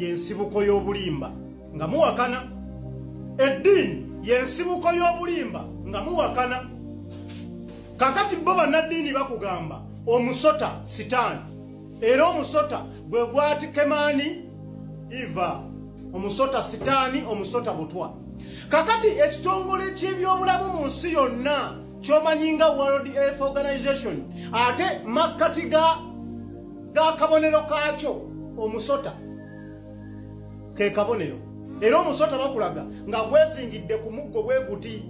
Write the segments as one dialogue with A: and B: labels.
A: Y'ensibuko y'obulimba nga muwakana. Eddiini y'ensibuko y'obulimba nga muwakana. Kakati bo bannaddiini bakugamba omusota sitaani, era omusota gwe gwatikemaani Eva, omusota sitaani, omusota butwa. Kakati ekitongole ky'ebyobulamu mu nsi yonna kyomanyi nga World Health Organization, ate makkati ga kabonero kaakyo omusota ke kabonero. Era omusota bakulaga nga gwezingidde ku muggo bwe guti,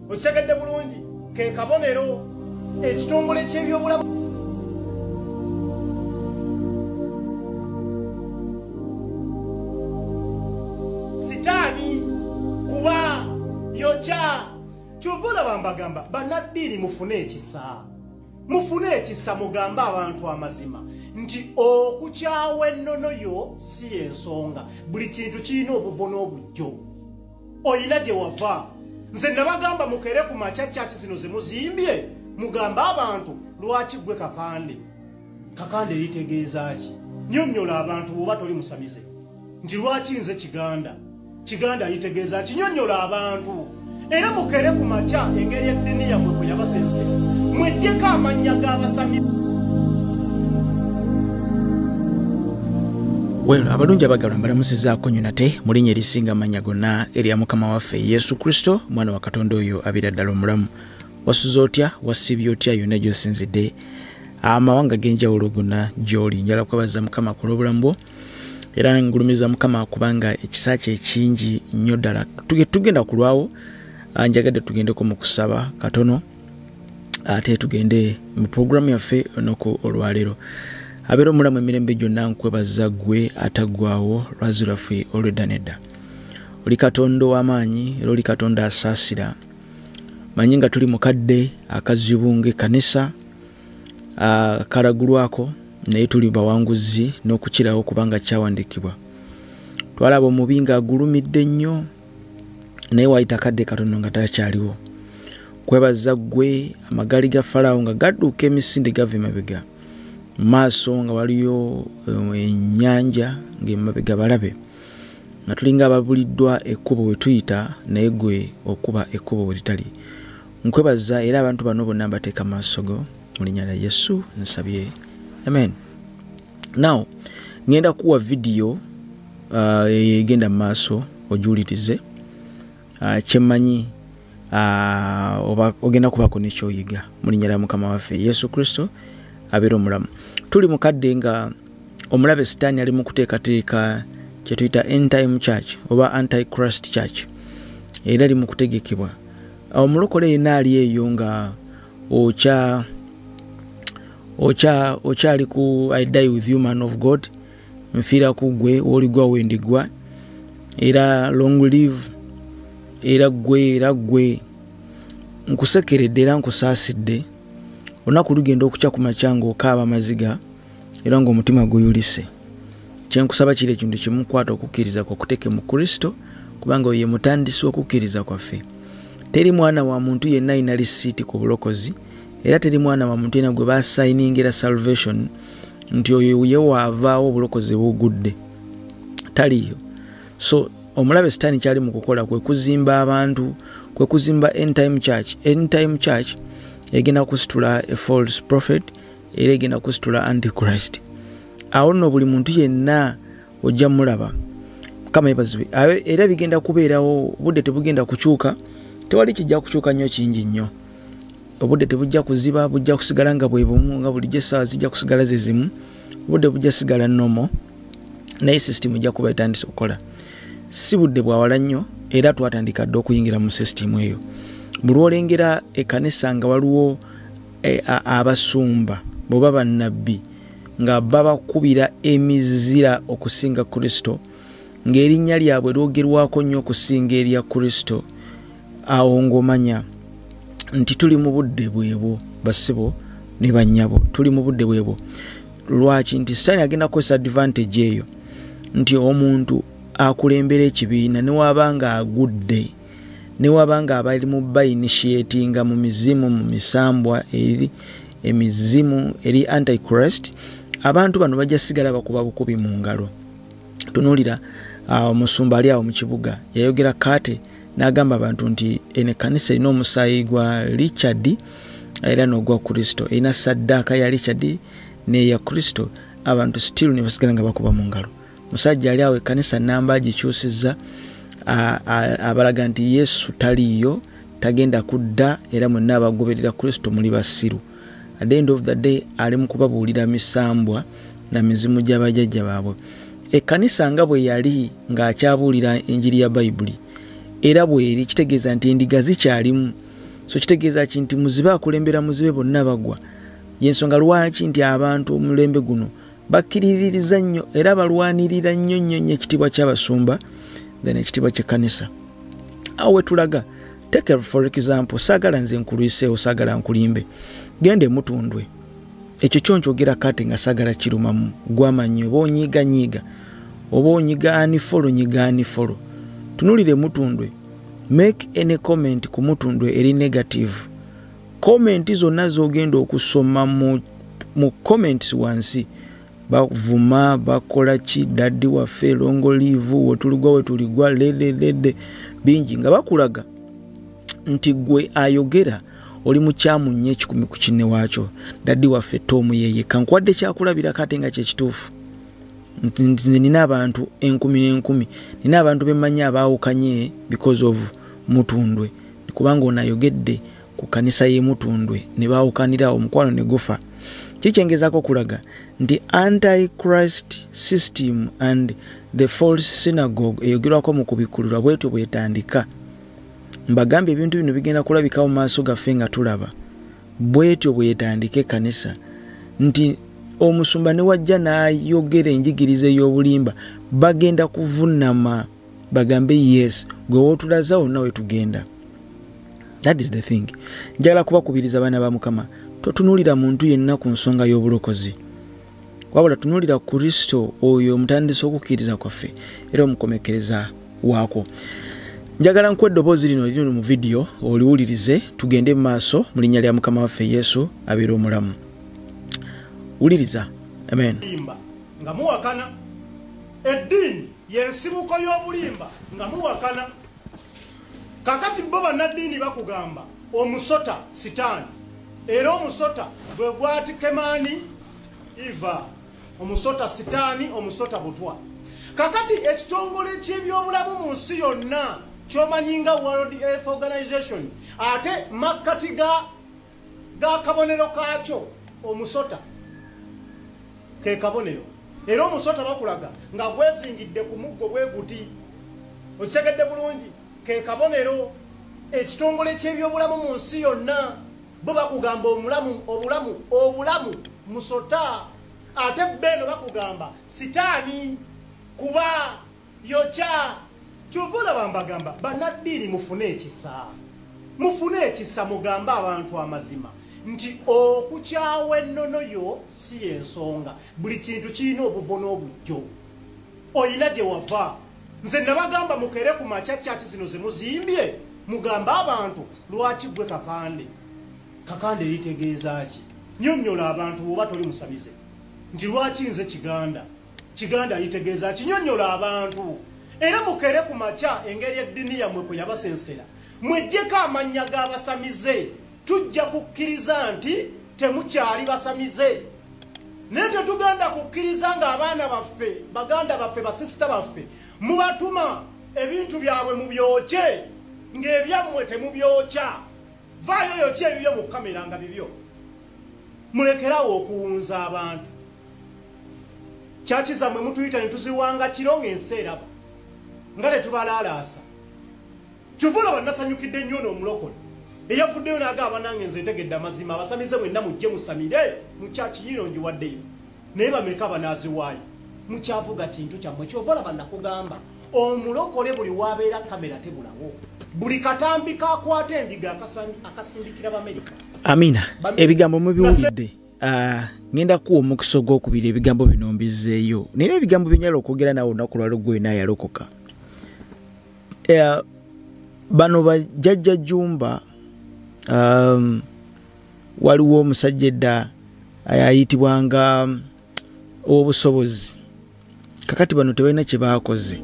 A: okitegedde bulungi, ke kabonero. Ekitongole ky'ebyobulamu sitaani kuba yokya. Kyova olaba mbagamba bannaddiini mufune ekisa, mufune ekisa, mugambe abantu amazima nti okukyawa ennono yo si y'ensonga. Buli kintu kirina obuvo n'obujjo, oyina gye wava. Nze nabagamba mukere ku makya kyaki zino ze muzimbye, mugambe abantu lwaki gwe Kakande. Kakande litegeeza ki? Nnyonnyola abantu bw'oba toli musamize nti lwaki nze Kiganda. Kiganda litegeeza ki? Nnyonnyola abantu. Era mukere ku makya engeri eddiini yammwe bwe yabasensera, mweggyeko amannya g'abasamize.
B: Well, abalungi abagalwa mbalamusizaako nnyo nate mu linnya erisinga amannya gonna erya Mukama waffe Yesu Kristo, omwana wa Katonda oyo abeera ddala omulamu. Wasuze otya? Wasibye otya yonna gy'osinzidde? Amawanga g'enjawulo gonna gy'oli. Njagala kwebaza Mukama ku lw'obulamu bwo, era ngulumiza Mukama kubanga ekisa kye kingi nnyo ddala. Tugenda kulwawo, njagadde tugendeko mu kusaba katono, ate tugende mu puroguramu yaffe olunaku olwaleero. Abeera omulamu emirembe gyonna, nkwebaza ggwe ataggwaawo, lwazi lwaffe olw'edda n'edda. Oli Katonda ow'amaanyi era oli Katonda asaasira. Manyi nga tuli mu kadde akazibu ng'ekkanisa kalagulwako, naye tuli bawanguzi n'okukirawo kubanga kyawandiikibwa. Twalaba omubi ng'agulumidde nnyo, naye wayita kadde katono nga takyaliwo. Kwebaza ggwe amagaali ga Falaawo nga gadduka emisinde gava emabega, mu maaso nga waliyo ennyanja ng'emabega balabe, nga tulinga ababuliddwa ekkubo we tuyita, naye ggwe okuba ekkubo we litali. Nkwebaza era abantu bano bonna mbateeka mu maaso go mu linnya lya Yesu nsabye, amen. Now ngenda kuwa vidiyo egenda mu maaso ogiwulirize. Kyemmanyi oba ogenda kubaako n'ekyoyiga mu linnya lya Mukama waffe Yesu Kristo abeera omulamu. Tuli mu kadde nga omulabe sitaani ali mu kuteekateeka kye tuyita end time church oba antichrist church, era ali mu kutegekebwa. Omulokole yenna ali eyo nga okyali ku I die with you man of God, nfiira ku ggwe, w'oligwa wendigwa, era long live, era ggwe, era ggwe. Nkusekeredde era nkusaasidde. Olunaku lugenda okukya ku makya ng'okaaba amaziga era ng'omutima guyulise. Kye nkusaba kiri ekintu kimu, kwata okukkiriza kwo okuteeke mu Kristo, kubanga oyo ye mutandisi w'okukkiriza kwaffe. Teri mwana wa muntu yenna alina lisiiti ku bulokozi, era teri mwana wa muntu yenna gwe basayiningira salvation nti oyo ye waavaawo obulokozi bugudde, taliiyo. So omulabe sitaani kyali mu kukola kwe kuzimba abantu, kwe kuzimba end time church. End time church egenda kusitula a false prophet, era egenda kusitula antichrist. Awo nno buli muntu yenna ojja mulaba. Mukama yeebazibwe. Era bigenda kubeerawo, obudde tebugenda kukyuka, tewali kijja kukyuka nnyo kingi nnyo. Obudde tebujja kuziba, bujja kusigala nga bwe bumu, nga bulijjo essaawa zijja kusigala ze zimu, obudde bujja sigala normal, naye system ejja kuba etandise okukola. Si budde bwawala nnyo, era twatandika dda okuyingira mu system eyo. Buli lw'olengera ekkanisa nga waliwo abasumba bw'oba bannabbi nga babakubira emizira okusinga Kristo, ng'erinnya lyabwe lyogerwako nnyo okusinga erya Kristo, awo ng'omanya nti tuli mu budde bwebwo, bassebo ne bannyabo, tuli mu budde bwebwo. Lwaki? Nti Sitaani agenda kukozesa advantage eyo nti omuntu akulembera ekibiina ne waba ng'agudde, ne waba ng'abali mu ba-initiatinga mu mizimu, mu misambwa eri emizimu eri antichrist, abantu bano bajja sigala bakuba bukubi mu ngalo. Tunuulira omusumba ali awo mu kibuga yayogera kaate n'agamba abantu nti eno ekkanisa erina omusaayi gwa Richard era n'ogwa Kristo, erina saddaaka ya Richard n'eya Kristo. Abantu still ne basigala nga bakuba mu ngalo. Musajja ali awo ekkanisa namba agikyusizza, abalaga nti Yesu taliiyo, tagenda kudda, era mwenna abagoberera Kristo muli basiru. At the end of the day ali mu kubabuulira misambwa na mizimu gy'abajjajja baabwe. Ekkanisa nga bwe yali ng'akyabuulira enjiri ya Bayibuli era bweri, kitegeeza nti endiga zikyalimu. So kitegeeza ki nti muzibe akulembera muzibe bonna bagwa. Yensonga lwaki nti abantu omulembe guno bakkiririza nnyo era balwanirira nnyo nnyo nnyo ekitiibwa ky'abasumba then ekitiibwa ky'ekkanisa. Awo wetulaga, take for example, saagala nze nkulwiseewo, saagala nkulimbe, genda emutundwe, ekyo kyo nkyogera kate nga saagala kirumamu gwamanyi, oba onyiiganyiiga oba onyiga unfollow, nyiga unfollow. Tunuulire Mutundwe, make any comment ku Mutundwe eri negative. Comment zonna z'ogenda okusoma mu comments wansi, bavuma, bakola ki, daddy waffe, long live, wetuligwa wetuligwa, lelelede, bingi nga bakulaga nti gwe ayogera oli mukyamu nnyo 1 ku kinne waakyo. Daddy waffe Tom yeye kankwadde kyakulabirako ate nga kyekituufu. Nti nina abantu 1000 n'enkumi, nina abantu bemmanyi abaawukanye because of Mutundwe, kubanga ono ayogedde ku kanisa y'e Mutundwe ne baawukanira omukwano ne gufa. Kikyengezaako okulaga nti antichrist system and the false synagogue eyogerwako mu kubikkulirwa bwetyo bwetandika. Mbagambye ebintu bino bigenda kulabikawo mu maaso gaffe nga tulaba. Bwetyo bwetandika ekkanisa nti omusumba ne wajja n'ayogera enjigiriza ey'obulimba bagenda kuvunama bagambe yes, gwe wootulaza wonna we tugenda. That is the thing. Njagala kubakubiriza baana ba Mukama, totunuulira muntu yenna ku nsonga y'obulokozi, wabula tunuulira Kristo oyo omutandisi okukkiriza kwaffe era omukomekereza waakwo. Njagala nkuwe eddoboozi lino liri mu vidiyo oliwulirize, tugende mu maaso mu linnya lya Mukama waffe Yesu abeere omulamu. Wuliriza. Amen.
A: Nga muwakana eddiini y'ensibuko y'obulimba, nga muwakana. Kakati bo bannaddiini bakugamba omusota sitaani, era omusota gwe gwatikemaani Eva, omusota sitaani, omusota butwa. Kakati ekitongole ky'ebyobulamu mu nsi yonna ky'omanyi nga World Health Organization, ate makkati ga kabonero kaakyo omusota ke kabonero. Era omusota bakulaga nga gwezingidde ku muggo bwe guti, okitegedde bulungi, ke kabonero. Ekitongole ky'ebyobulamu mu nsi yonna bo bakugamba omulamu, obulamu, obulamu musota, ate beno bakugamba sitaani kuba yokya. Kyova olaba mbagamba bannaddiini mufune ekisa, mufune ekisa, mugambe abantu amazima nti okukyawa ennono yo si y'ensonga. Buli kintu kirina obuvo n'obujjo, oyina gye wava. Nze nabagamba mukere ku makya kyaki zino ze muzimbye, mugambe abantu lwaki gwe Kakande. Kakande litegeeza ki? Nnyonnyola abantu bw'oba toli musamize nti lwaki nze Kiganda, Kiganda litegeeza ki? Nnyonnyola abantu. Era mukere ku makya engeri eddiini yammwe kwe yabasensera, mweggyeko amannya g'abasamize. Tujja kukkiriza nti temukyali basamize, naye tetugenda kukkiriza ng'abaana baffe, baganda baffe, basisita baffe mubatuma ebintu byabwe mubyokye ng'ebyammwe temubyokya. Vaayo yokye ebibyo mu kamera nga bibyo. Mulekerawo okuwunza abantu. Kyaki zammwe mutuyita ne tuziwanga kiro ng'ensi eraba nga tetubalaalaasa. Kyova olaba nasanyukidde nnyo n'omulokole eyavuddeyo n'agamba nange nze ntegedde amazima, abasamize mwenna mujje musamire mu kyaki yiino ngiwaddeyo, naye bameka banaaziwaayo? Mukyavuga kintu kyammwe. Kyova olaba nakugamba omulokole buli wabeera kamera tebulawo, buli katambi kakwata endiga akasindikira b'Amerika.
B: Amina. Ebigambo mubiwulidde. Ngenda kuwa omukisa ogwokubiri ebigambo bino mbizzeeyo, naye ebigambo byenjala okwogera naawe olunaku lwaleero gwe naayalokoka. Bano bajjajja Jumba, waliwo omusajja edda ayitibwanga obusobozi, Kakati bano tebalina kye baakoze.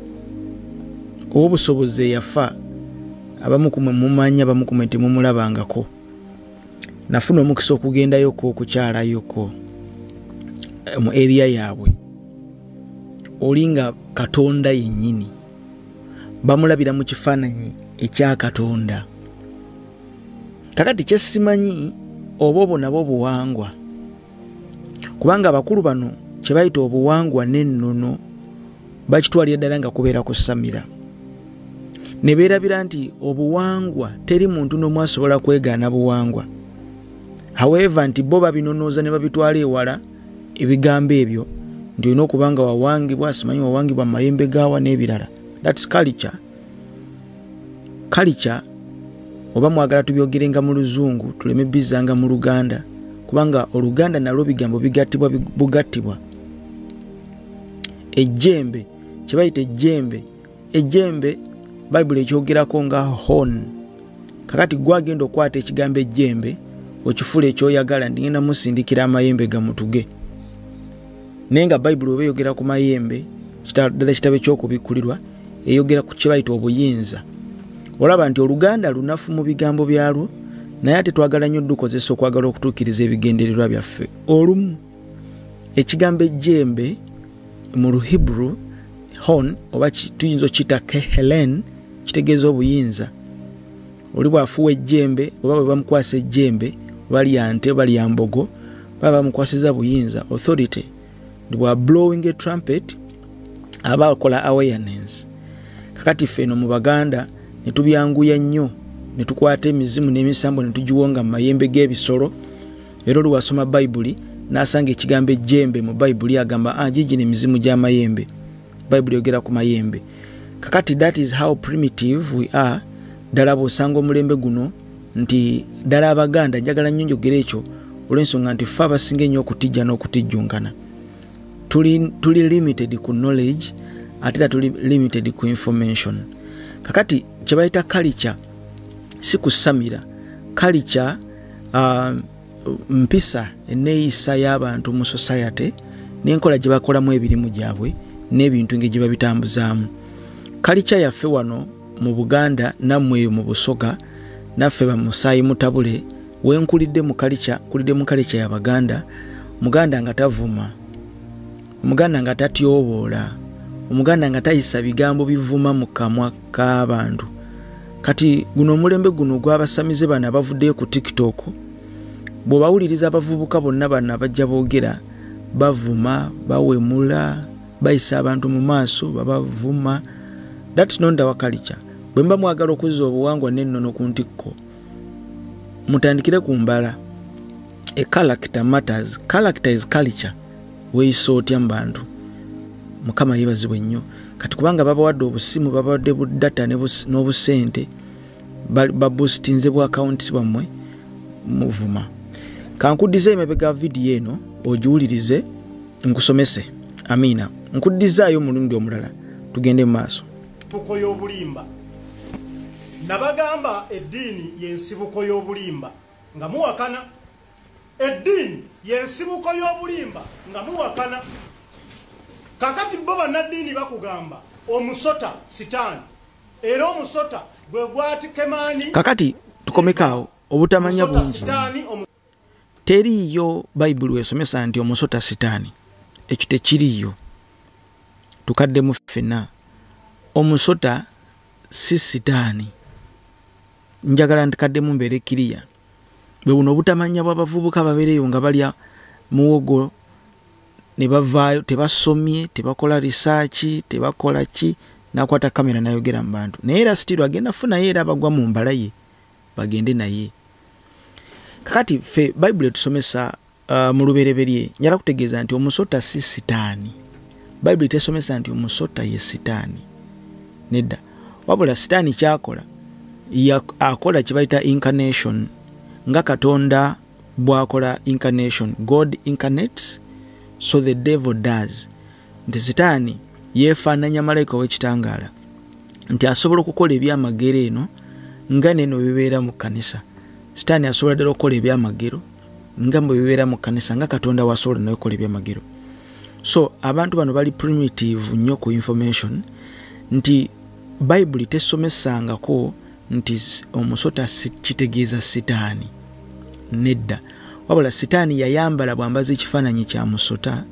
B: Obusobozi yafa abamu kumwe mumanya, abamu kumwe temumulabangako. Nafuna omukisa okugendayoko okukyalayoko mu area yaabwe. Olinga Katonda yennyini, bamulabira mu kifaananyi ekya Katonda. Kakati kyesimanyi oba obwo nabwo buwangwa, kubanga abakulu bano kye bayita obuwangwa n'ennono bakitwalira ddala nga kubeera kusamira, ne beerabira nti obuwangwa teri muntu n'omu asobola kwegaana buwangwa. However, nti bo babinonooza ne babitwala ewala ebigambo ebyo nti olina okuba nga wawangibwa, simanyi wawangibwa mu mayembe gaawa n'ebirala. That's culture. Culture oba mwagala tubyogerenga mu Luzungu tuleme bizanga mu Luganda, kubanga Oluganda nalwo bigambo bigattibwa bugattibwa. Ejjembe kye bayita ejjembe, ejjembe Bayibuli ekyogerako nga horn. Kakati gwagenda okwata ekigambo ejjembe okifuula ekyoyagala, nti ngenda musindikira amayembe gamutuge. Naye nga Bayibuli oba eyogera ku mayembe, ddala ekitabo eky'okubikkulirwa eyogera ku kye bayita obuyinza. Olaba nti Oluganda lunafu mu bigambo byalwo, naye ate twagala nnyo dukozesa okwagala okutuukiriza ebigendererwa byaffe. Olumu ekigambo ejjembe mu Luhibru horn, oba tuyinza okiyita kehelen, kitegeeza obuyinza. Oli bw'afuuwa ejjembe oba bwe bamukwasa ejjembe, oba lya nte oba lya mbogo, baba bamukwasiza buyinza, authority. Bwa blowing a trumpet aba akola awareness. Kakati ffe eno mu Baganda ne tubyanguya nnyo ne tukwata emizimu n'emisambo ne tugiwonga mu mayembe g'ebisolo. Era oli wasoma Bayibuli n'asanga ekigambo ejjembe mu Bayibuli agamba gigino emizimu gy'amayembe, Bayibuli eyogera ku mayembe. Kakati that is how primitive we are. Ddala bw'osanga omulembe guno nti ddala Abaganda, njagala nnyo njogere ekyo olw'ensonga nti ffe abasinga ennyo okutijja n'okutijjunkana. Tuli limited ku knowledge, ate era tuli limited ku information. Kakati kye bayita culture si kusamira. Culture mpisa, enneeyisa y'abantu mu society n'enkola gye bakolamu ebirimu gyabwe n'ebintu engeri gye babitambuzaamu. Culture yaffe wano mu Buganda nammwe eyo mu Busoga, naffe bamusaayi mutabule, wenkulidde mu culture, nkulidde mu culture y'Abaganda. Omuganda nga tavuma, Omuganda nga tatyoboola, Omuganda nga tayisa bigambo bivuma mu kamwa k'abantu. Kati guno omulembe guno gw'abasamize bano abavuddeyo ku TikTok, bw'obawuliriza abavubuka bonna bano abajja boogera, bavuma, bawemula, bayisa abantu mu maaso, babavuma. That's not our culture. Bwe muba mwagala okuzza obuwangwa n'ennono ku ntikko, mutandikire ku mbala. A character matters. Character is culture. Weeyisa otya mu bantu? Mukama yeebazibwe nnyo. Kati kubanga babawadde obusimu, babawadde budata n'obusente, baboostinze bwa accounts bwammwe, muvuma. Kankuddize emabega vidiyo eno ogiwulirize nkusomese. Amiina. Nkuddizaayo omulundi omulala tugende mu maaso.
A: Ensibuko y'obulimba. Nabagamba eddiini y'ensibuko y'obulimba nga muwakana. Eddiini y'ensibuko y'obulimba nga muwakana. Kakati bo bannaddiini bakugamba omusota sitaani, era omusota gwe gwatikemaani.
B: Kakati tukomekaawo obutamanya bungi. Teriiyo Bayibuli wesomesa nti omusota sitaani, ekyo tekiriiyo. Tukaddemu ffenna, omusota si sitaani. Njagala ntikaddemu mbeere kiriya. Bwe buno obutamanya bw'abavubuka babeereyo nga balya muwogo ne bavaayo, tebasomye, tebakola research, tebakola ki, n'akwata kamera n'ayogera mu bantu. Naye era still agenda funayo era abagwa mu mbala ye bagende naye. Kakati ffe Bayibuli etusomesa mu Lubereberye, njala kutegeeza nti omusota si sitaani. Bayibuli tesomesa nti omusota ye sitaani, nedda. Wabula sitaani kyakola, akola kye bayita incarnation, nga Katonda bw'akola incarnation. God incarnates, so the devil does. Nti sitaani yeefaananya malayika ow'ekitangaala, nti asobola okukola ebyamagero eno nga neno bibeera mu kkanisa. Sitaani asobola ddala okukola ebyamagero nga bwe bibeera mu kkanisa, nga Katonda w'asobola naye okukola ebyamagero. So abantu bano bali primitive nnyo ku information nti Bayibuli tesomesangako nti omusota kitegeeza sitaani. Nedda, wabula sitaani yayambala bwambaza ekifaananyi kya musota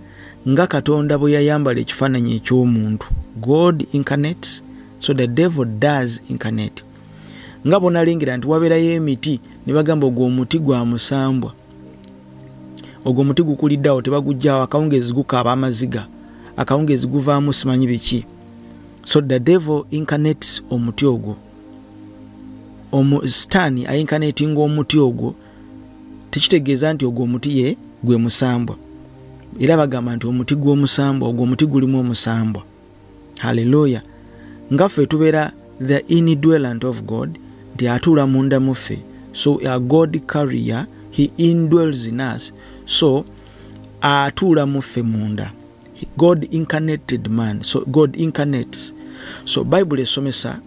B: nga Katonda bwe yayambala ekifaananyi eky'omuntu. God incarnates, so the devil does incarnate. Nga bonalengera nti wabeerayo emiti ne bagamba ogwo omuti gwa musambwa, ogwo omuti gukuliddeawo tebaguggyaawo, akawungeezi gukaaba amaziga, akawungeezi guvaamu simanyi biki. So the devil incarnates omuti ogwo, sitaani aincarnatinga omuti ogwo. Tekitegeeza nti ogwo omuti ye gwe musambwa. Era bagamba nti omuti gw'omusambwa, ogwo omuti gulimu omusambwa. Haleluya. Nga ffe tubeera the indwellant of God, nti atuula munda mu ffe. So a God carrier, he indwells in us. So atuula mu ffe munda. God incarnated man, so God incarnates. So Bible esomesa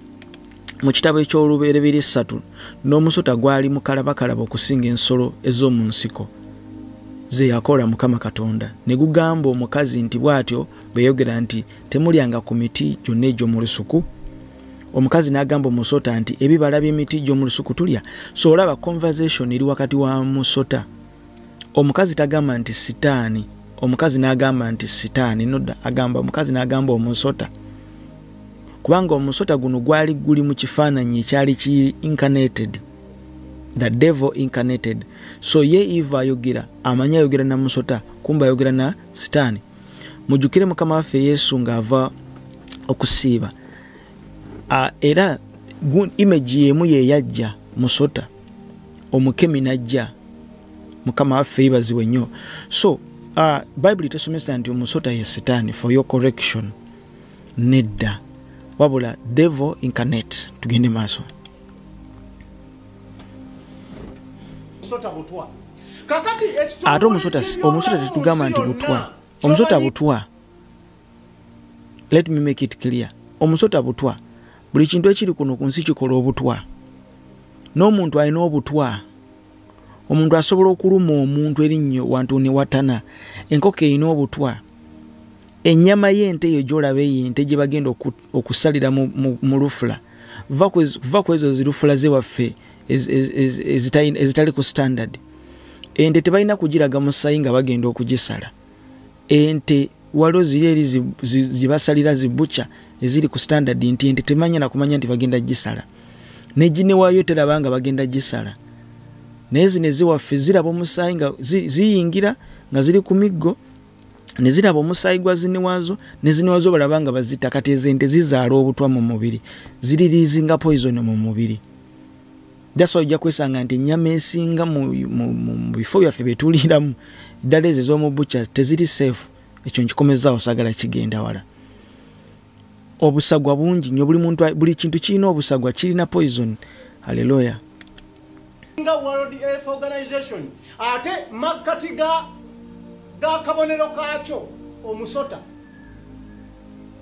B: mu kitabo eky'Olubereberye 3 n'omusota gwali mukalabakalaba okusinga ensolo ez'omu nsiko ze yakola Mukama Katonda, ne gugamba omukazi nti bw'atyo bwe yayogera nti temulyanga ku miti gyonna egy'omu lusuku. Omukazi n'agamba omusota nti ebibala by'emiti gy'omu lusuku tulya. So olaba conversation eri wakati wa musota. Omukazi tagamba nti sitaani, omukazi n'agamba nti sitaani, nodda agamba omukazi n'agamba omusota, kubanga omusota guno gwali guli mu kifaananyi ekyali ki incarnated, the devil incarnated. So ye Eva ayogera, amanyi ayogera na musota, kumbe ayogera na sitaani. Mujjukire Mukama waffe Yesu ng'ava okusiiba, era image y'emu ye yajja musota, omukemi n'ajja. Mukama waffe yeebazibwe nnyo. So Bayibuli tesomesa nti omusota ye sitaani for your correction, nedda, wabula devil incarnate. Tugende maaso. Ate omusota tetugamba nti butwa. Omusota butwa. Let me make it clear. Omusota butwa. Buli kintu ekiri kuno ku nsi kikola obutwa. N'omuntu alina obutwa. Omuntu asobola okuluma omuntu erinnyo wantu ne watana. Enkoko erina obutwa. Ennyama y'ente eyo gy'olaba eyo ente gye bagenda okusalira mu lufula, va ku ezo zirufula zewaffe ezitali ku standard. Ente tebalina kugiraga musayi nga bagenda okugisala. Ente waliwo ziri eri zibasalira zibucha eziri ku standard nti ente temanya na kumanya nti bagenda gisala, ne gine waayo teraba nga bagenda gisala. Naye zino eziwaffe ziraba omusaayi nga ziyingira nga ziri ku miggo, ne ziraba omusaayi gwa zinewaazo, ne zinewaazo balaba nga bazita. Kati ezo ente zizaala obutwa mu mubiri, ziririizinga poison mu mubiri. That's why ojja kwesanga nti ennyama esinga mu bifo byaffe bye tuliiramu ddala ezo ez'omu butcher teziri safe. Ekyo nkikomezaawo, saagala kigenda wala. Obusagwa bungi nnyo, buli muntu, buli kintu kirina obusagwa, kirina poison. Haleluya.
A: Nga World Health Organization ate makkati ga kabonero kaakyo omusota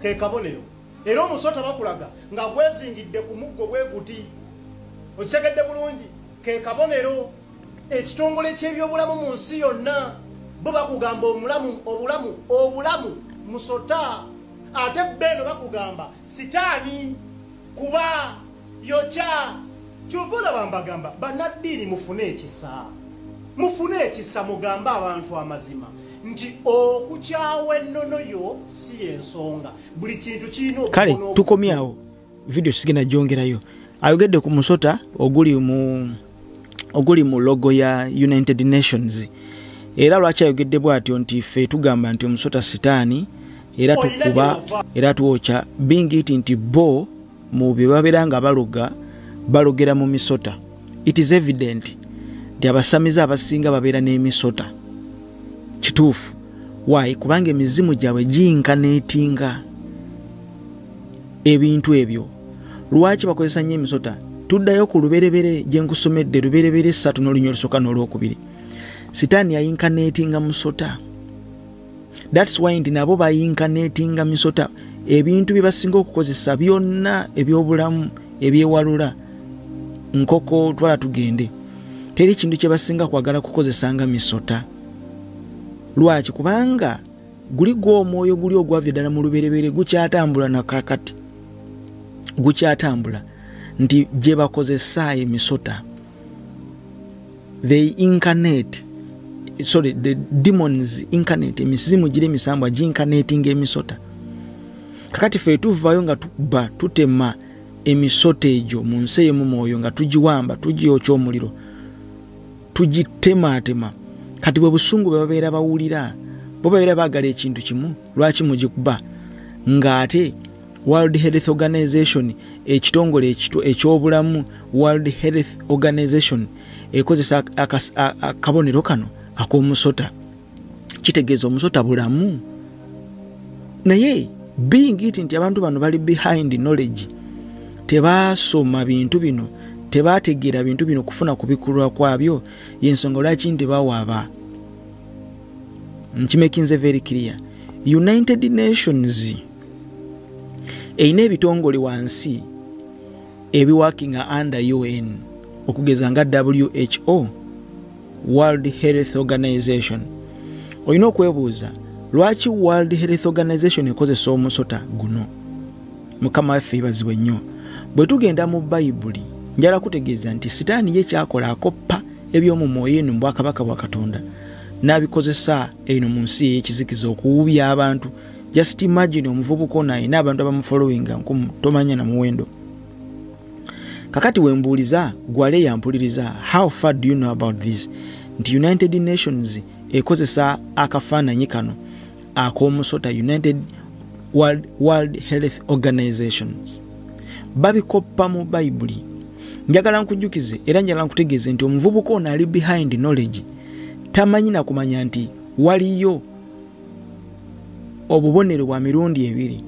A: ke kabonero. Era omusota bakulaga nga gwezingidde ku muggo bwe guti, okitegedde bulungi, ke kabonero. Ekitongole ky'ebyobulamu mu nsi yonna bo bakugamba obulamu musota, ate beno bakugamba sitaani kuba yokya. Kyova olaba mbagamba bannaddiini mufune ekisa, mufune ekisa, mugambe abantu amazima nti okukyawa ennono yo si y'ensonga. Buli kintu kirina.
B: Kale tukomyawo video, sigenda gyongerayo. Ayogedde ku musota oguli mu logo ya United Nations. Era lwaki ayogedde bw'atyo nti ffe tugamba nti omusota sitaani, era tukuba era twokya, being it nti bo mu bye babeera nga baloga balogera mu misota. It is evident nti abasamize abasinga babeera n'emisota. Kituufu. Why? Kubanga emizimu gyabwe giinkaneetinga ebintu ebyo. Lwaki bakozesa nnyo emisota? Tuddayo ku luberebere gye nkusomedde, luberebere 3 n'olunya olusooka n'olwokubiri. Sitaani yayinkaneetinga musota. That's why nti nabo bayinkaneetinga misota. Ebintu bye basinga okukozesa byonna ebyobulamu ebyewalula, nkoko, twala tugende, teri kintu kye basinga kwagala kukozesa nga misota. Lwaki? Kubanga Guli gw'omwoyo guli ogwava ddala mu lubereberye gukyatambula nakakati, gukyatambula nti gye bakozesa emisota. They incarnate, sorry, the demons incarnate, emizimu giri emisambwa gincarnating emisota. Kakati ffe tuvaayo nga tuba tutema emisota egyo mu nsi ey'omu mwoyo, nga tugiwamba, tugiyokya omuliro, tugitemaatema. Kati bwe busungu bwe babeera bawulira, bo babeera baagala ekintu kimu, lwaki mugikuba? Ng'ate World Health Organization, ekitongole eky'obulamu World Health Organization ekozesa akabonero kano ak'omusota, kitegeeza omusota bulamu. Naye being it nti abantu bano bali behind knowledge, tebasoma bintu bino, tebategeera bintu bino kufuna kubikulwa kwabyo, y'ensonga lwaki nti bawaaba. Nkimakinze very clear. United Nations erina ebitongole wansi ebiworkinga under UN, okugeza nga WHO, World Health Organization. Olina okwebuuza lwaki World Health Organization ekozesa omusota guno. Mukama waffe yeebazibwe nnyo. Bwe tugenda mu Bayibuli, njala kutegeeza nti Sitaani ye kyakola akoppa eby'omu mwoyo eno mu bwakabaka bwa Katonda n'abikozesa eno mu nsi ey'ekizikiza okuwubya abantu. Just imagine omuvubuka ono alina abantu abamufollowinga nkumu, tomanya na muwendo. Kakati wembuuliza gwale yampuliriza, how far do you know about this? Nti United Nations ekozesa akafaananyi kano ak'omusota, United World Health Organizations babikoppa mu Bayibuli. Njagala nkujjukize era njagala nkutegeeze nti omuvubuka ono ali behind knowledge tamanyi na kumanya nti waliyo obubonero bwa mirundi ebiri.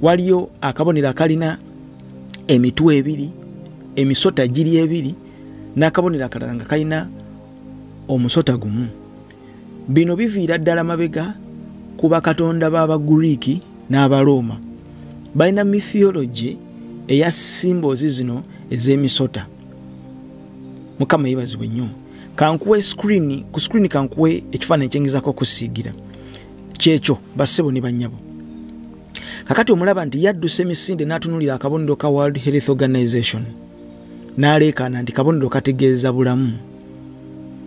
B: Waliyo akabonero akalina emitwe ebiri, emisota giri ebiri, n'akabonero akalala nga kalina omusota gumu. Bino biviira ddala mabega ku bakatonda b'Abagiriiki n'Abarooma. Balina mythology eya symbols zino ez'emisota. Mukama yeebazibwe nnyo. Kankuwe screen, ku screen kankuwe ekifaananyi kyengezaako okusiigira. Kyekyo bassebo ne bannyabo. Kakati omulaba nti yadduse emisinde n'atunuulira akabonero ka World Health Organization n'aleekaana nti kabonero kategeeza bulamu.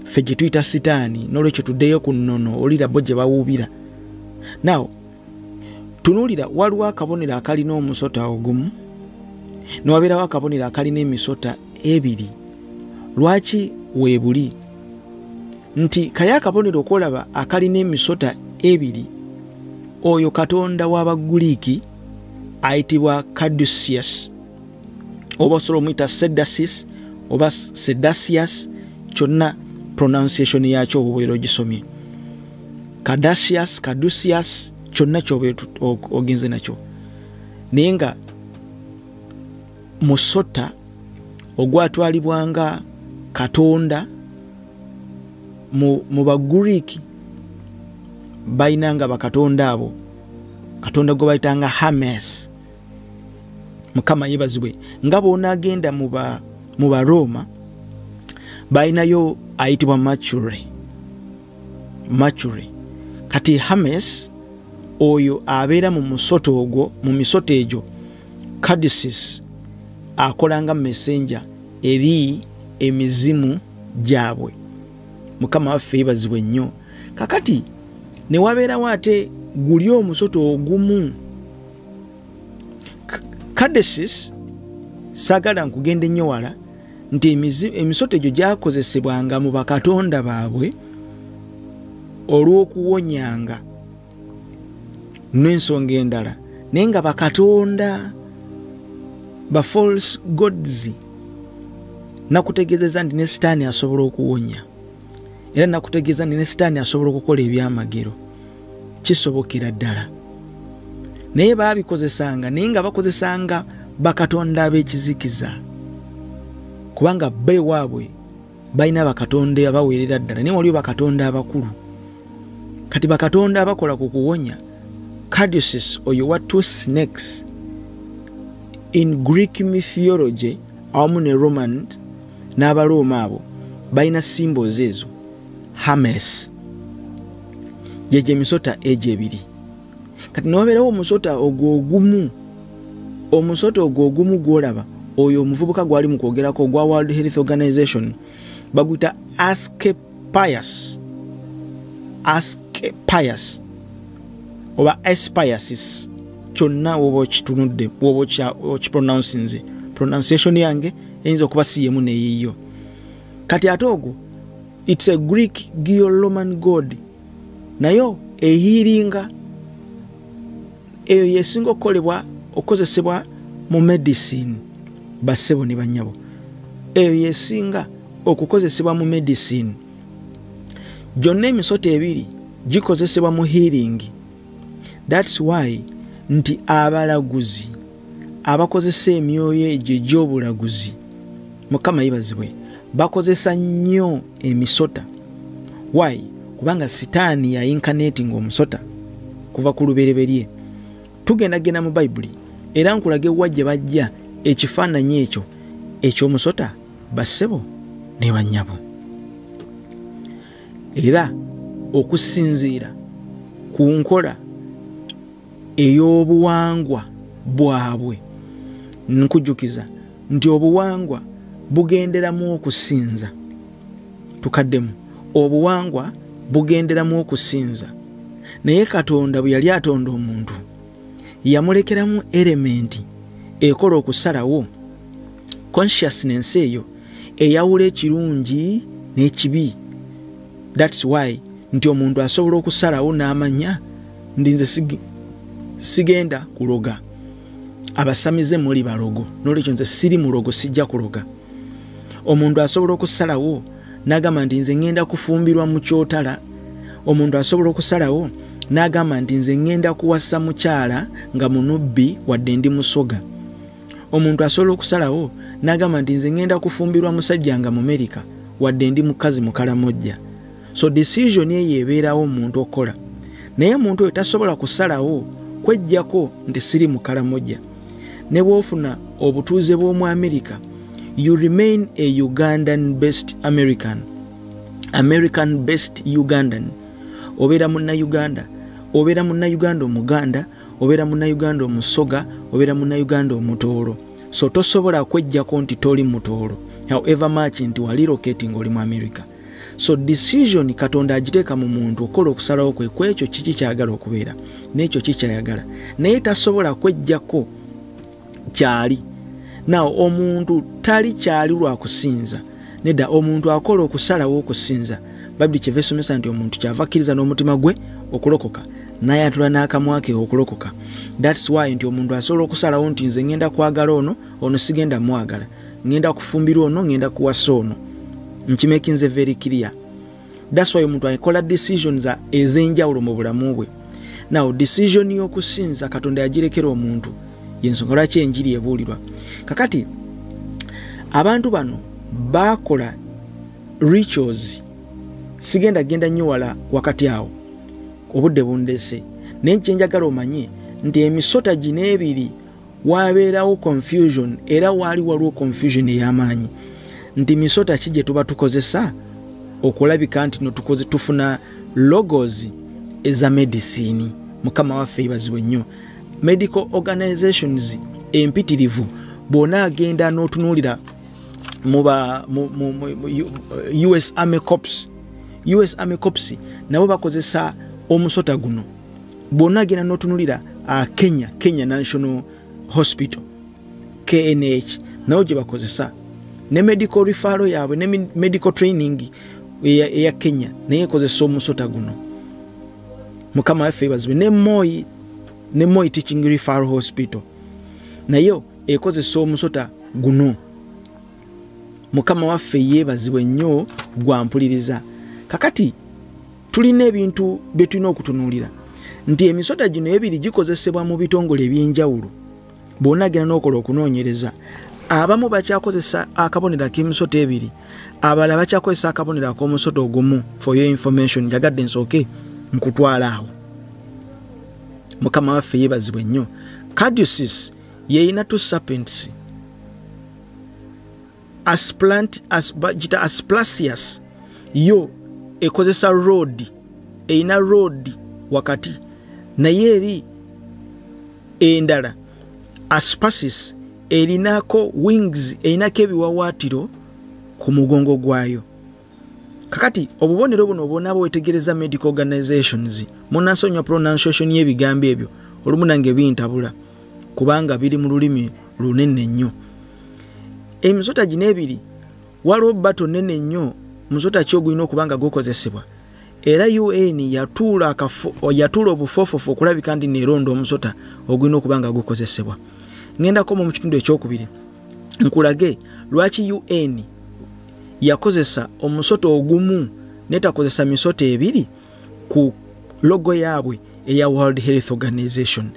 B: Ffe gye tuyita Sitaani, n'olwekyo tuddeyo ku nnono olira bo gye bawuubira. Now tunuulira, waliwo akabonero akalina omusota ogumu ne wabeerawo akabonero akalina emisota ebiri. Lwaki weebuli? Nti kali akabonero okolaba akalina emisota ebiri, oyo katonda w'Abagiriiki ayitibwa Caduceus, oba osobola omuyita Sedasis oba Sedasius, kyonna pronunciation yakyo obubeera ogisomye. Cadasius, Caduceus, kyonna ky'obeera ogenze nakyo. Naye nga musota ogwatwalibwanga katonda mu Bagiriiki, balinanga bakatonda abo, katonda gwe bayitanga Hermes. Mukama yeebazibwe. Nga bw'onaagenda mu Barooma balinayo ayitibwa Mercury. Mercury. Kati Hermes oyo abeera mu musota ogwo, mu misota egyo Caduceus akola nga messenger eri emizimu gyabwe. Mukama waffe yeebazibwe nnyo. Kakati ne wabeerawo ate guli omusota ogumu. Caduceus, saagala nkugenda ennyo wala, nti emisota egyo gyakozesebwanga mu bakatonda baabwe olw'okuwonyanga n'ensonga endala, naye nga bakatonda ba false gods. Nakutegeezeza nti ne Sitaani asobola okuwonya, era nakutegeeza nti ne Sitaani asobola okukola ebyamagero, kisobokera ddala. Naye baabikozesanga, naye nga bakozesanga bakatonda ab'ekizikiza, kubanga bo ewaabwe balina bakatonda abaweerera ddala, naye waliwo bakatonda abakulu. Kati bakatonda abakola ku kuwonya, Caduceus oyo wa two snakes in Greek mythology awamu ne Roman n'Abarooma abo balina symbols ezo. Hermes Gyegyo emisota egyo ebiri. Kati newabeerawo omusota ogwo ogumu, omusota ogwo ogumu gw'olaba oyo omuvubuka gwali mu kwogerako ogwa World Health Organization, baguyita Asclepius, Asclepius oba Aspiasis, kyonna woba okitunudde, woba okipronouncinze, pronunciation yange eyinza okuba si yemu neyiyo. Kati ate ogwo it's a Greek Geo-Roman god, nayo ehiringa eyo yesinga okukolebwa okukozesebwa mu medicine. Bassebo ne bannyabo, eyo yesinga okukozesebwa mu medicine. Gyonna emisota ebiri gikozesebwa mu healing. That's why nti abalaguzi abakozesa emyoyo egyo egy'obulaguzi, Mukama yebazibwe, bakozesa nnyo emisota. Why? Kubanga Sitaani ya incarnating omusota kuva ku lubereberye. Tugenda genda mu Bayibuli era nkulage wa gye bajja ekifaananyi ekyo eky'omusota, bassebo ne bannyabo. Era okusinziira ku nkola ey'obuwangwa bwabwe, nkujjukiza nti obuwangwa bugenderamu okusinza. Tukaddemu, obuwangwa bugenderamu okusinza. Naye Katonda bwe yali atonda omuntu, yamulekeramu elementi ekola okusalawo, consciousness eyo eyawula ekirungi n'ekibi. That's why nti omuntu asobola okusalawo n'amanya ndi nze sigenda kuloga. Abasamize muli balogo, n'olwekyo nze siri mulogo, sijja kuloga. Omuntu asobola okusalawo n'agamba nti nze ŋŋenda kufumbirwa mu kyotala. Omuntu asobola okusalawo n'agamba nti nze ŋŋenda kuwasa mukyala nga munubbi wadde ndi musoga. Omuntu asobola okusalawo n'agamba nti nze ŋŋenda kufumbirwa musajja nga Mumerika wadde ndi mukazi Mukalamojja. So decision eyo ebeerawo omuntu okukola, naye omuntu oyo tasobola kusalawo kweggyako nti siri Mukalamojja. Ne bw'ofuna obutuuze bw'omu Amerika, you remain a Ugandan based American, American based Ugandan. Obeera Munnayuganda, obeera Munnayuganda Omuganda, obeera Munnayuganda Omusoga, obeera Munnayuganda Omutoolo. So tosobola kweggyako nti toli Mutoolo, however much nti wali locating oli mu America. So decision Katonda agiteeka mu muntu okola okusalawo kwe kwekyo kiki kyayagala okubeera n'ekyo kikyayagala, naye tasobola kweggyako kyali. Now omuntu tali kyali lwa kusinza, nedda. Omuntu akola okusalawo okusinza. Bayibuli kyeva esomesa nti omuntu kyava akkiriza n'omutima gwe okulokoka, n'ayatula n'akamwa ke okulokoka. That's why nti omuntu asobola okusalawo nti nze ŋŋenda kwagala ono, ono sigenda mwagala, ŋŋenda kufumbirwa ono, ŋŋenda kuwasa ono. Nkimakinze very clear. That's why omuntu akola decisions ez'enjawulo mu bulamu bwe. Now decision y'okusinza Katonda yagirekera omuntu, yensonga lwaki enjiri ebuulirwa. Kakati abantu bano bakola rituals. Sigenda genda nnyo wala wakati awo, obudde bundese, naye kyenjagala omanye nti emisota gino ebiri wabeerawo confusion, era waali waliwo confusion ey'amaanyi nti misota ki gye tuba tukozesa okulabika nti no tufuna logos eza medicine. Mukama waffe yebazibwe nnyo. Medical organizations empitirivu, bw'ona agenda n'otunuulira mu US Army Corps, US Army Corps nabo bakozesa omusota guno. Bw'ona agenda n'otunuulira Kenya National Hospital, KNH, nabo gye bakozesa, ne medical referral yaabwe ne medical training eya Kenya naye ekozesa omusota guno. Mukama waffe yebazibwe. Ne Moi Teaching Referral Hospital nayo ekozesa omusota guno. Mukama waffe yeebazibwe nnyo gwampuliriza. Kakati tulina ebintu bye tulina okutunuulira nti emisota gino ebiri gikozesebwa mu bitongole ebyenjawulo. Bw'ona genda n'okola okunoonyereza, abamu bakyakozesa akabonero ak'emisota ebiri, abalala bakyakozesa akabonero ak'omusota ogumu. For your information, njagadde nsooke nkutwala awo. Mukama waffe yeebazibwe nnyo. Caduceus yeyina two serpents, asplant, bagita Asplasius, yo ekozesa rod. erina road wakati, naye eri endala aspasis erinako wings, erinako ebiwawaatiro ku mugongo gwayo. Kakati obubonero buno bwonna bwetegereza medical organizations, munansonyiwa pronunciation y'ebigambo ebyo olumu nange bintabula kubanga biri mu lulimi lunene nnyo. Emisota gino ebiri waliwo battle nene nnyo, musota ki ogulina okuba nga gukozesebwa. Era UN yatuula obufofofo okulabika nti neeronda omusota ogulina okuba nga gukozesebwa. Ngendako mu kitundu ekyokubiri nkulage lwaki UN yakozesa omusota ogumu netakozesa misota ebiri ku logo yaabwe eya World Health Organization.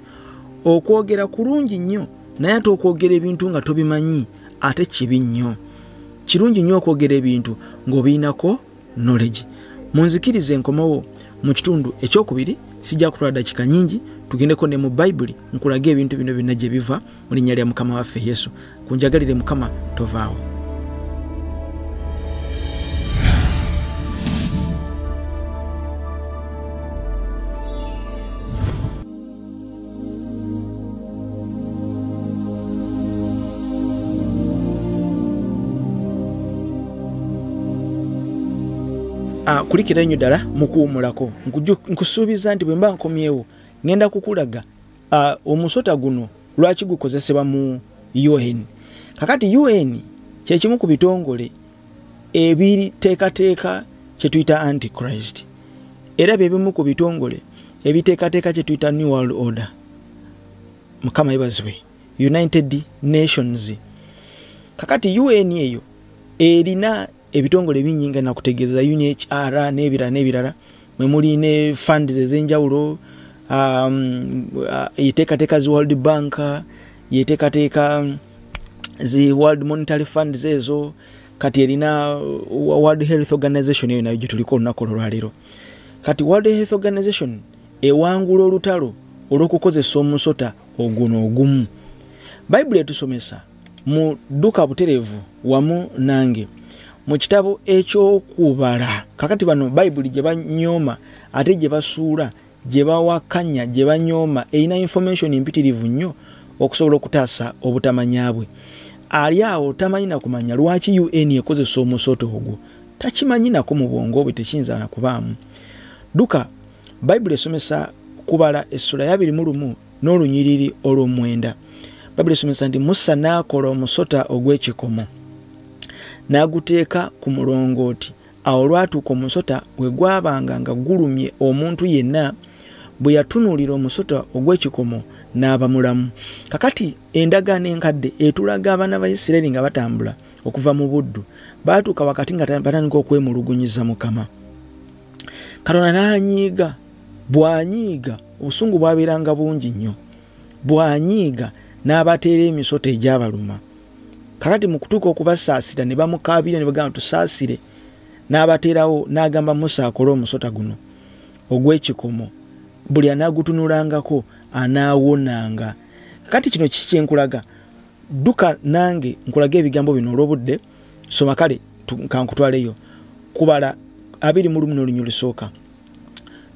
B: Okwogera kulungi nnyo, naye ate okwogera ebintu nga tobimanyi ate kibi nnyo. Kirungi nnyo okwogera ebintu ng'obirinako knowledge. Munzikirize nkomewo mu kitundu ekyokubiri, sijja kutwala dakiika nnyingi, tugendeko ne mu Bayibuli nkulage ebintu bino byonna gye biva mu linnya lya Mukama waffe Yesu. Kunjagalire Mukama, tovaawo. Kulikira nnyo ddala mukuwummulako. Nkusuubiza nti bwe mba nkomyewo ngenda kukulaga omusota guno lwaki gukozesebwa mu UN. Kakati UN kye kimu ku bitongole ebiteekateeka kye tuyita Antichrist, era bye bimu ku bitongole ebiteekateeka kye tuyita New World Order. Mukama yeebazibwe, United Nations. Kakati UN eyo erina ebitongole bingi nga nakutegeeza UNHCR n'ebirala n'ebirala, mwe muli ne funds ez'enjawulo, yeteekateeka zi World Bank, yeteekateeka zi World Monetary Funds ezo, kati erina World Health Organization eyo nayo gye tuliko olunaku olwaleero. Kati World Health Organization ewangula olutalo olw'okukozesa omusota oguno ogumu. Bayibuli etusomesa mu dduka butereevu wamu nange mu kitabo eky'okubala. Kakati bano Bayibuli gye banyooma ate gye basuula, gye bawakanya, gye banyooma, erina information mpitirivu nnyo okusobola okutaasa obutamanya bwe. Ali awo tamanyi na kumanya lwaki UN ekozesa omusota ogwo, takimanyi nako mu bwongo bwe, tekiyinza na kubaamu. Dduka Bayibuli esomesa kubala essula ya 21 n'olunyiriri olw'omwenda. Bayibuli esomesa nti Musa n'akola omusota ogw'ekikomo n'aguteeka ku mulongooti. Awo olwatuuka omusota bwe gwabanga nga gulumye omuntu yenna, bwe yatunuulira omusota ogw'ekikomo n'aba mulamu. Kakati endagaano enkadde etulaga abaana ba Isirayiri nga batambula okuva mu buddu, baatuuka wakati nga batandika okwemulugunyiza Mukama. Katonda n'anyiiga, bw'anyiiga obusungu bwabeeranga bungi nnyo, bw'anyiiga n'abateera emisota egyabaluma. Kakati mu kutuuka okubasaasira ne bamukaabira ne bagamba tusaasire, n'abateerawo n'agamba Musa akole omusota guno ogw'ekikomo, buli anaagutunulangako anaawonanga. Kakati kino kiki kye nkulaga? Dduka nange nkulaga ebigambo bino olw'obudde, soma kale kankutwaleyo. Kubala 21 n'olunyiriri lusooka.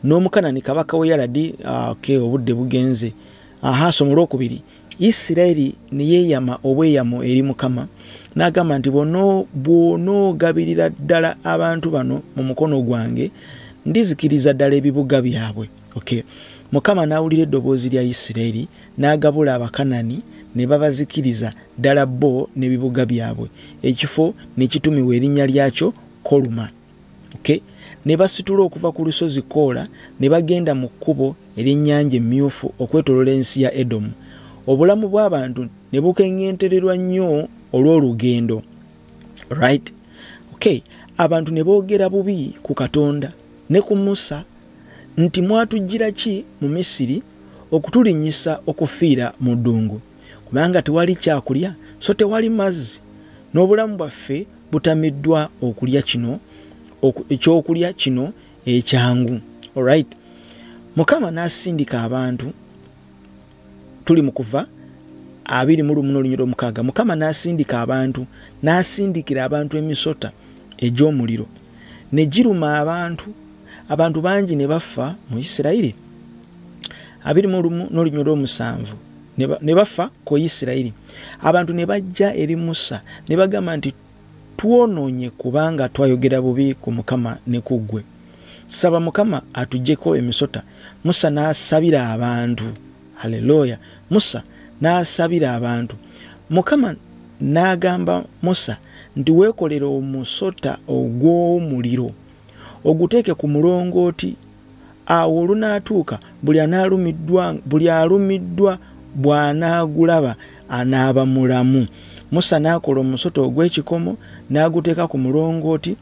B: N'Omukanani kabaka w'e Yaladi, okay, obudde bugenze. Aha, soma olwokubiri. Isirayiri ne yeeyama obweyamo eri Mukama n'agamba nti bw'onoogabirira ddala abantu bano mu mukono gwange, ndizikiriza ddala ebibuga byabwe. Okay. Mukama n'awulira eddoboozi lya Isirayiri n'agabula Abakanani ne babazikiriza ddala bo n'ebibuga byabwe, ekifo ne kitumiwa erinnya lyakyo Koluma. Okay. Ne basitula okuva ku lusozi Koola ne bagenda mu kkubo ery'ennyanja Emmyufu okwetooloola ensi ya Edomu. Obulamu bw'abantu ne bukeŋŋentererwa nnyo olw'olugendo. Right? Okay. Abantu ne boogera bubi ku Katonda ne ku Musa nti mwatujjira ki mu Misiri okutulinnyisa okufiira mu ddungu, kubanga tewali kyakulya so tewali mazzi, n'obulamu bwaffe butamiddwa okulya kino ekyokulya kino ekyangu. Alright. Mukama n'asindika abantu, tuli mu kuva 21 n'olunyiriri 6. Mukama n'asindika abantu, n'asindikira abantu emisota egy'omuliro ne giruma abantu, Abantu bangi ne bafa mu Isirayiri. 21 n'olunyiriri 7 ne bafa ku Isirayiri. Abantu ne bajja eri Musa ne bagamba nti twonoonye kubanga twayogera bubi ku Mukama ne ku ggwe. Saba Mukama atuggyeko emisota. Musa n'asabira abantu. Haleluya. Musa n'asabira abantu. Mukama n'agamba Musa nti weekolere omusota ogw'omuliro oguteeke ku mulongooti, awo olunaatuuka buli alumiddwa bw'anaagulaba anaaba mulamu. Musa n'akola omusota ogw'ekikomo n'aguteeka ku mulongooti.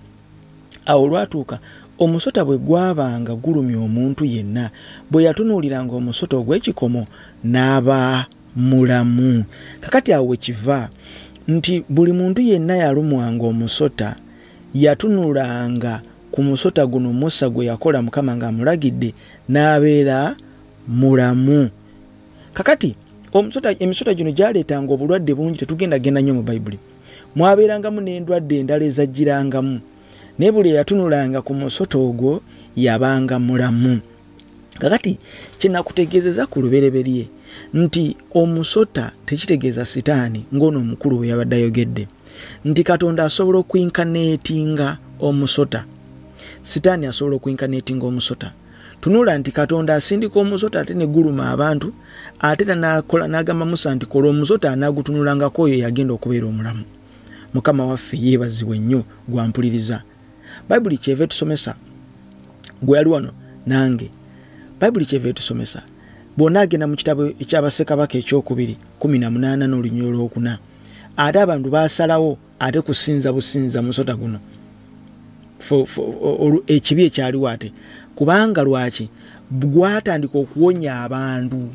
B: Awo olwatuuka omusota bwe gwabanga gulumya omuntu yenna, bwe yatunuuliranga omusota ogw'ekikomo n'aba mulamu. Kakati awo wekiva nti buli muntu yenna yalumwanga omusota yatunulanga ku musota guno Musa gwe yakola Mukama ng'amulagidde n'abeera mulamu. Kakati emisota gino gyaleetanga obulwadde bungi, tetugenda genda nnyo mu Bayibuli. Mwabeerangamu n'endwadde endala ezajjirangamu, naye buli eyatunulanga ku musota ogwo yabanga mulamu. Kakati kyenakutegeezeza ku lubereberye nti omusota tekitegeeza sitaani ng'ono omukulu bwe yabadde ayogedde, nti Katonda asobola okuincarnatinga omusota. Sitaani asobola okuincarnatinga omusota. Tunula nti Katonda asindika omusota ate ne guluma abantu, ate n'agamba Musa nti kola omusota anaagutunulangako oyo yagenda okubeera omulamu. Mukama waffe yeebazibwe nnyo gwampuliriza. Bayibuli kyeva etusomesa, gwe yali wano nange. Bayibuli kyeva etusomesa bw'onaagenda mu kitabo eky'Abassekabaka ekyokubiri 18 n'olunyiriri olwokuna, ate abantu baasalawo ate kusinza businza musota guno ekibi ekyaliwo ate kubanga lwaki gwatandika okuwonya abantu.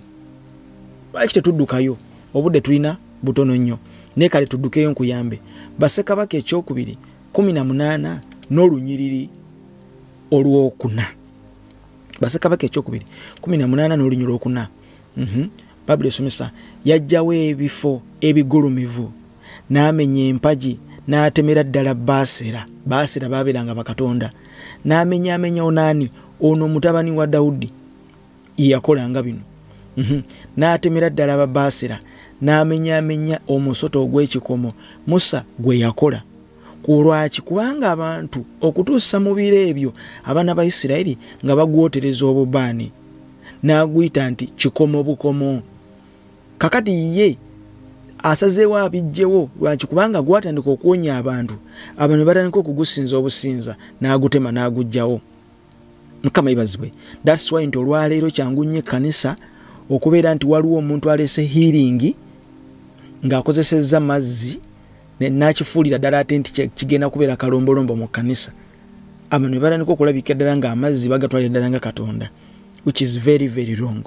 B: Lwaki tetuddukayo? Obudde tulina butono nnyo, naye kale tuddukeyo nkuyambe. Bassekabaka ekyokubiri 18 n'olunyiriri olwokuna. Bassekabaka ekyokubiri 18 n'olunyiriri olwokuna. Bayibuli esomesa yajjawo ebifo ebigulumivu n'amenya empagi n'atemera ddala Baasera. Baasera baabeeranga bakatonda. N'amenyaamenya Onaani, ono mutabani wa Dawudi yeyakolanga bino. N'atemera ddala Ababaasera, n'amenyaamenya omusota ogw'ekikomo Musa gwe yakola. Ku lwaki? Kubanga abantu okutuusa mu biro ebyo abaana ba Isirayiri nga bagwotereza obubaani, n'aguyita nti kikomo bukomo. Kakati ye asazeewo abijjewo. Lwaki? Kubanga gwatandika okuwonya abantu, abantu batandika okugusinza obusinza, n'agutema n'aguggyawo. Mukama yeebazibwe. That's why nti olwaleero kyangu nnyo ekkanisa okubeera nti waliwo omuntu aleese healing ng'akozesezza mazzi n'akifuulira ddala ate nti kigenda kubeera kalombolombo mu kkanisa. Abantu ne batandika okulabika ddala ng'amazzi bagatwalira ddala nga Katonda, which is very very wrong.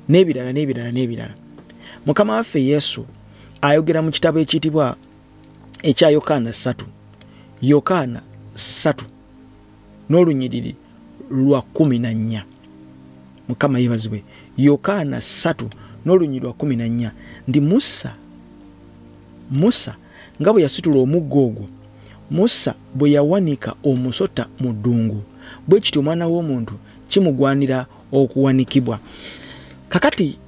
B: N'ebirala n'ebirala n'ebirala. Mukama waffe Yesu ayogera mu kitabo ekiyitibwa ekya Yokaana 3. Yokaana 3 n'olunyiriri lwa 14. Mukama yeebazibwe. Yokaana 3 n'olunyiriri lwa 14 nti Musa nga bwe yasitula omuggo ogwo, Musa bwe yawanika omusota mu ddungu, bwe kityo omwana w'omuntu kimugwanira okuwanikibwa. Kakati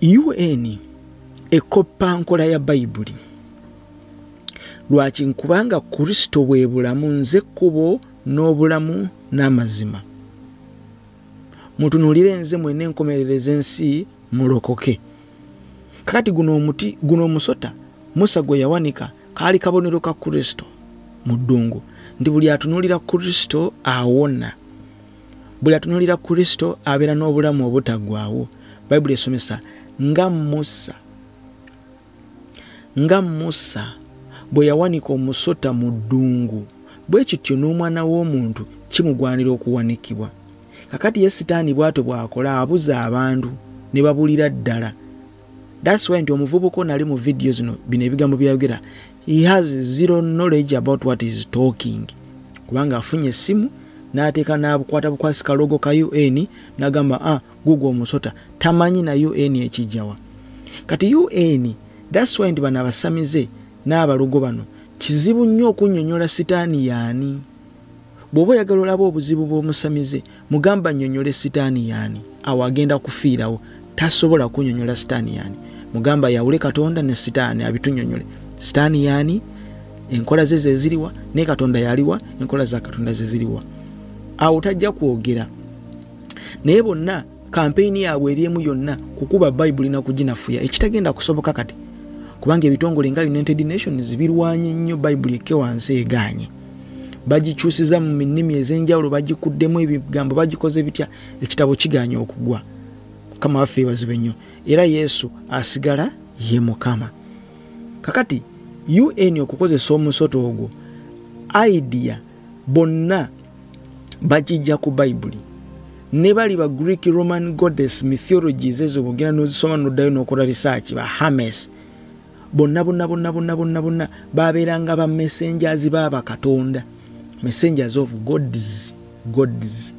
B: UN ekoppa nkola ya Bayibuli. Lwaki? Kubanga Kristo bwe bulamu, nze kkubo n'obulamu n'amazima. Mutunuulire nze mwenna enkomerero ez'ensi mulokoke. Kakati guno omuti, guno omusota Musa gwe yawanika kaali kabonero ka Kristo mu ddungu, nti buli atunuulira Kristo awona, buli atunuulira Kristo abeera n'obulamu obutaggwaawo. Bayibuli esomesa nga Musa bwe yawanika omusota mu ddungu, bwe kityo n'omwana w'omuntu kimugwanira okuwanikibwa. Kakati ye Sitaani bw'atyo bw'akola, abuza abantu ne babulira ddala. That's why nti omuvubuka ono ali mu vidiyo zino, bino ebigambo byayogera, he has zero knowledge about what is talking. Kubanga afunye essimu n'ateeka n'abukwata bukwasi kalogo ka UN n'agamba gugwo omusota, tamanyi na UN ekijjawa. Kati UN, that's why nti bano abasamize n'abalogo bano kizibu nnyo okunnyonnyola Sitaani yaani. Bw'oba oyagala olaba obuzibu bw'omusamize, mugamba nnyonnyole sitaani yaani, awo agenda kufiirawo. Tasobola kunnyonnyola sitaani yaani. Mugamba yawule Katonda ne sitaani abitunnyonnyole. Sitaani yaani, enkola ze ze ziriwa, ne Katonda yaliwa, enkola za Katonda ze ziriwa. Awo tajja kwogera. Naye bonna kampeyini yaabwe eri emu yonna kukuba Bayibuli na kuginafuya, ekitagenda kusoboka kati, kubanga ebitongole nga United Nations birwanye nnyo Bayibuli ekke wansi egaanye. Bagikyusiza mu nnimi ez'enjawulo, bagikuddemu ebigambo, bagikoze bitya, ekitabo kigaanye okugwa. Mukama waffe yeebazibwe nnyo. Era Yesu asigala ye Mukama. Kakati UN okukozesa omusota ogwo, idea bonna bagijja ku Bayibuli. Ne bali ba Greek Roman goddess mythologies ezo bw'ogenda n'ozisoma n'oddayo n'okola research, ba Hermes bonna bonna bonna bonna bonna bonna babeeranga ba messengers b'aba Katonda, messengers of gods, gods.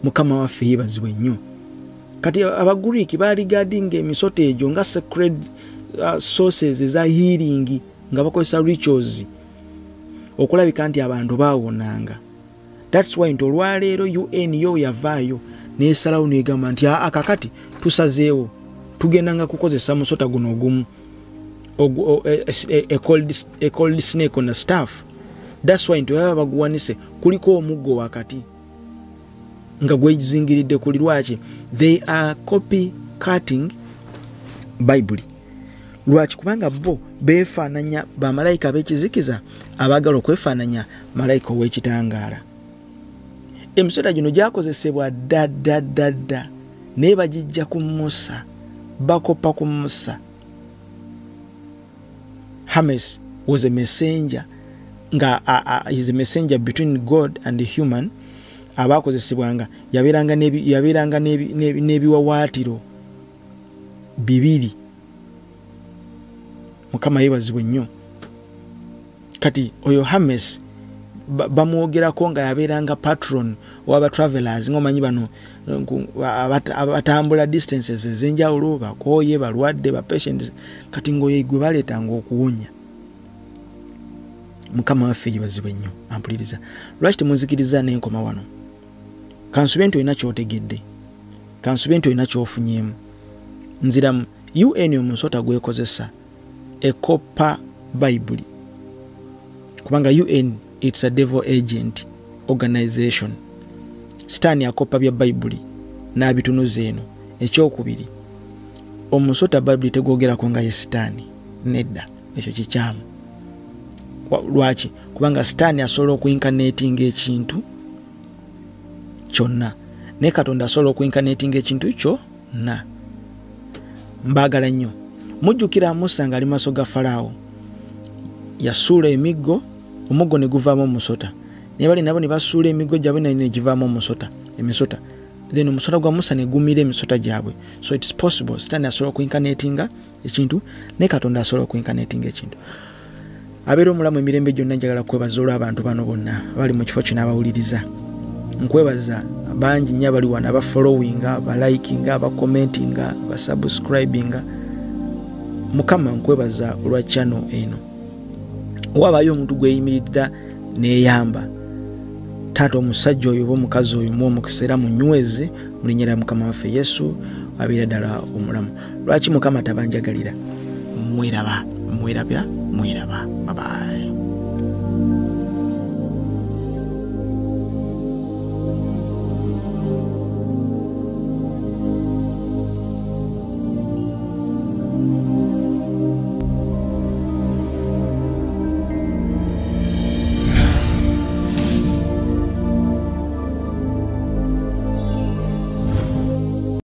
B: Mukama waffe yeebazibwe nnyo. Kati Abagreek baaligadinga emisota egyo nga sacred sources eza healing, nga bakozesa rituals okulabika nti abantu baawonanga. That's why nti olwaleero UN yo yavaayo n'esalawo n'egamba nti aa kakati tusazeewo tugendanga kukozesa musota guno ogumu, a cold snake on a staff. That's why nti baba baguwanise kuliko omuggo wakati nga gwezingiridde kuli. Lwaki? They are copy cutting Bayibuli. Lwaki? Kubanga bo beefaananya bamalayika ab'ekizikiza abaagala okwefaananya malayika ow'ekitangaala. Emisota gino gyakozesebwa dda dda dda dda, naye bagijja ku Musa, bakopa ku Musa. Hermes was a messenger, nga is a messenger between God and the human. Abakozesebwanga yabeeranga n'ebiwawaatiro bibiri. Mukama yeebazibwe nnyo. Kati oyo Hermes bamwogerako nga yabeeranga patron w'aba travelers, ng'omanyi bano abatambula distances ez'enjawulo, bakooye, balwadde, ba patients. Kati ng'oyo gwe baleetanga okuwonya. Mukama waffe yeebazibwe nnyo. Ampuliriza, lwaki temunzikiriza n'enkoma wano? Kansube nti olina ky'otegedde, kansube nti olina ky'ofunyeemu. Nziramu, UN omusota gwekozesa ekopa Bayibuli, kubanga UN it's a devil agent organization. Sitaani akopa bya Bayibuli n'abitunuza eno. Ekyokubiri, omusota Bayibuli tegwogerako nga ye sitaani, nedda, ekyo kikyamu. Lwaki? Kubanga sitaani asobola okuincarnatinga ekintu kyonna, naye Katonda asobola okuincarnatinga ekintu kyonna. Mbaagala nnyo. Mujjukira Musa ng'ali maaso ga Falaawo, yasuula emiggo, omuggo ne guvaamu omusota. Naye bali nabo ne basuula emiggo gyabwe naye ne givaamu omusota, emisota. Then omusota gwa Musa ne gumira emisota gyabwe. So it's possible sitaani asobola okuincarnatinga ekintu, naye Katonda asobola okuincarnatinga ekintu. Abeera omulamu emirembe gyonna, njagala kwebaza olw'abantu bano bonna abali mu kifo kino abawuliriza. Nkwebaza bangi nnyo abali wano, abafollowinga, abalikinga, abakommentinga, abasubscribinga. Mukama nkwebaza olwa channel eno. Wabayo omuntu gweyimiridda n'eyamba, taata omusajja oyo oba omukazi oyo muwe omukisa era munyweze mu linnya lya Mukama waffe Yesu, abeera ddala omulamu. Lwaki Mukama tabanjagalira? Mweraba, mwerabya, mweraba. Bye bye.